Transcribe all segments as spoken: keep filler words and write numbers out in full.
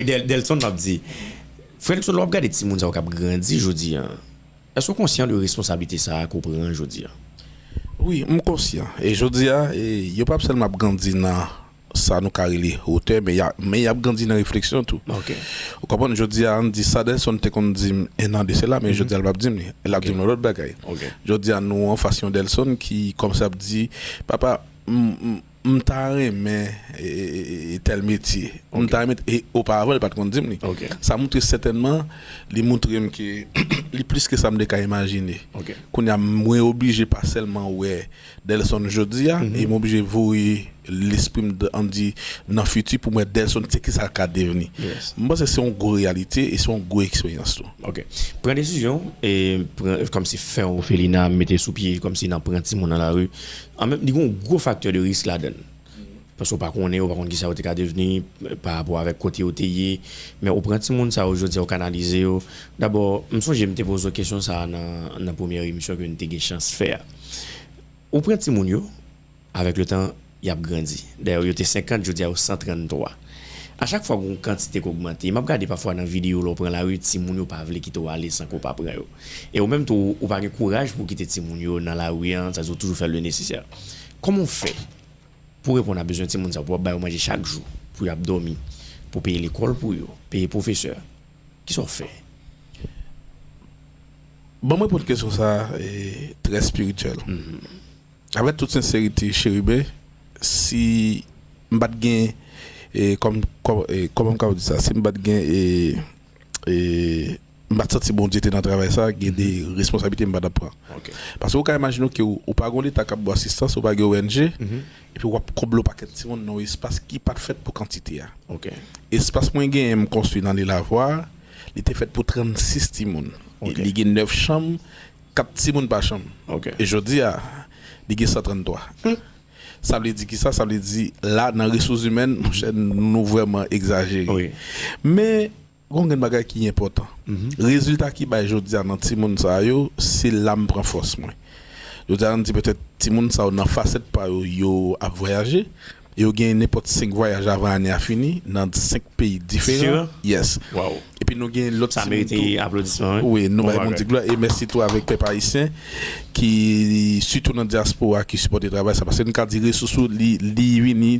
Del, Delson m ap di, frè Luckson, lè w ap gade timoun sa yo k ap grandi jodi a, èske w konsyan de responsablite sa a ke w pran jodi a? Wi, m konsyan. E jodi a, e, yo p ap sèlman ap grandi nan sa nou ka rele wotè, men y a, men y ap grandi nan refleksyon tou. Ok. Ou konprann, jodi a, ann di sa Delson te konn di m en an de sela, men jodi a, l p ap di m li. L ap di m yon lòt bagay. Ok. Jodi a, nou anfas yon Delson ki kòmsi ap di, papa, m, m, m ta renmen e, e, e, e tèl metye. M ta renmen, e oparavan, li pa t konn di m li. Ok. Sa montre sètènman, li montre m ke li plis ke sa m te ka imajine. Ok. Kounye a, mwen oblije pa sèlman wè Delson jodi a, e m oblije voye lespri m, ann di, nan fiti pou m wè Delson se kisa l ka devni. Yes. M panse se yon gwo reyalite e se yon gwo eksperyans tou. Ok. Pran desizyon, e pran, kòmsi fè yon ofelina, mete sou pye, kòmsi nan pran timoun nan lari. An menm, li gen yon gwo faktè de risk ladan l. Paske w pa konnen, w pa konn kisa yo te ka devni, eh, pa rapò avèk kote yo te ye. Men ou pran timoun sa yo jodi a, ou kanalize yo. Dabò, m sonje m te poze w kesyon sa a nan, nan premyè emisyon ke n te gen chans fè a. Ou pran timoun yo, avèk letan, y ap grandi. Dayè, yo te senkant, jodi a yo san tranntwa. A chak fwa gen yon kantite k ogmante, m ap gade pafwa nan videyo lè w pran lari, timoun yo pa vle kite w ale san ke w pa pran yo. E ou menm tou, ou pa gen kouraj pou w kite timoun yo nan lari an, sa di w toujou fè le nesesè. Kòman w fè pou w reponn a bezwen timoun sa yo, pou w ap ba yo manje chak jou, pou y ap dòmi, pou w peye lekòl pou yo, peye pwofesè? Kisa w fè? Ban m reponn kesyon sa a, e, trè espirityèl. Avèk tout senserite, Cheriben, si m pa t gen, e, kòm, kòm, e, kòman m ka di sa? Si m pa t gen, e, e, m pa t santi Bondye te nan travay sa, gen de responsablite m pa t ap pran. Ok. Paske ou ka imajine w ke ou, ou pa gen Leta k ap ba w asistans, ou pa gen O N G, epi w ap konble yon pakèt timoun nan yon espas ki pa t fèt pou kantite a. Ok. Espas mwen genyen, m konstwi nan Lil Avwa, li te fèt pou trannsis timoun. Ok. Li gen nèf chanm, kat timoun pa chanm. Ok. E jodi a, li gen san tranntwa. Sa vle di kisa? Sa vle di, la, nan resous imèn, monchè, nou vrèman egzajere. Wi. Men, gen yon grenn bagay ki enpòtan. Rezilta ki bay jodi a nan timoun sa yo, se la m pran fòs mwen. Jodi a, n di petèt timoun sa yo nan fasèt pa yo, yo ap vwayaje. Yo gen nenpòt senk vwayaj avan ane a fini, nan senk peyi diferan. Diferan? Yes. Wow. Epi nou gen lòt timoun tou. Sa merite aplodisman, wi. Wi, nou bay Bondye glwa e mèsi tou avèk pèp ayisyen ki, sitou nan dyaspora, ki sipòte travay sa. Paske n ka di resous ou, li, li vini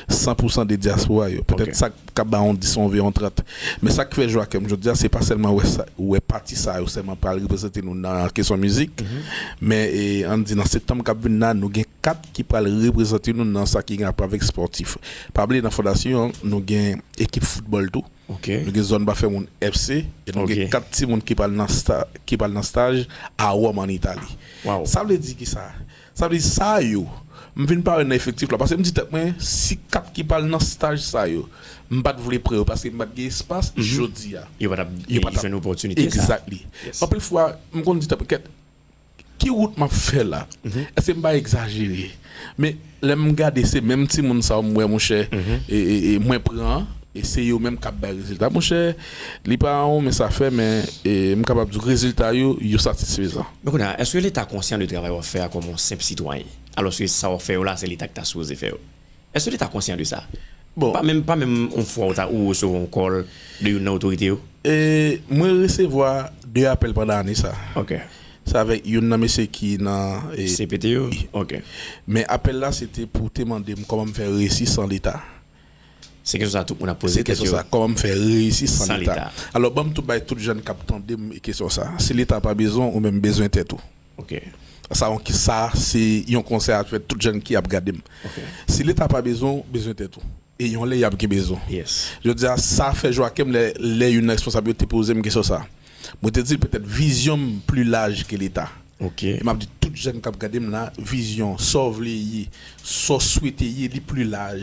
san pou san de dyaspora yo. Petèt sa k ap ba yon dis, yon ven, yon trant. Men sa k fè jwa kè m jodi a, se pa sèlman wè sa, wè pati sa yo sèlman pral reprezante nou nan kesyon mizik. Men, e, ann di nan septanm k ap vin la, nou gen kat ki pral reprezante nou nan sa ki gen rapò avèk spòtif. Pa bliye nan fondasyon an, nou gen ekip foutbòl tou. Ok. Nou gen zòn Bafèmoun F C, e nou gen kat timoun ki pral nan sta-, ki pral nan staj a Wòm an Itali. Wow. Sa vle di kisa? Sa vle di sa yo, m vin parèt nan efektif la, paske m di tèt mwen, si kat ki pral nan staj sa yo, m pa t vle pran yo, paske m pa t gen espas, jodi a. Yo pa t ap, yo pa t ap jwenn opòtinite sa. Exactly. Yes. Anpil fwa, m konn di tèt mwen, kèt, ki wout m ap fè la? Èske m pa egzajere? Men, lè m gade, se menm timoun sa yo m wè, monchè, e, e, e mwen pran, e se yo menm k ap bay rezilta. Monchè, li pa yon mens afè, men, e, m kapab di w rezilta yo, yo satisfezan. Men kounye a, èske Leta konsyan de travay w ap fè a kòm yon senp sitwayen? Alòske sa w ap fè yo la, se Leta ki ta sipoze fè yo. Èske Leta konsyan de sa? Bon. Pa menm, pa menm yon fwa ou ta, ou resevwa yon kòl de youn nan otorite yo? E, mwen resevwa de apèl pandan ane sa. Ok. Se avèk youn nan mesye ki nan, e, C P T yo? Ok. Men apèl la, se te pou te mande m kòman m fè reyisi san Leta. Se kesyon sa tout moun ap poze tèt yo. Se kesyon sa, kòman m fè reyisi san Leta? San Leta. Alò, ban m tou bay tout jèn k ap tande m kesyon sa. Si Leta pa bezwen w, ou menm bezwen tèt ou. Ok. Sa, yon ki, sa, se yon konsèy a fè tout jèn ki ap gade m. Ok. Si Leta pa bezwen w, bezwen tèt ou. E yon lè y ap gen bezwen w. Yes. Jodi a, sa fè jwa kè m lè, lè youn nan responsab yo te poze m kesyon sa. Mwen te di l petèt vizyon m pli laj ke Leta. Ok. E m ap di tout jèn k ap gade m la, vizyon, sa w vle ye, sa w swete ye, li pli laj.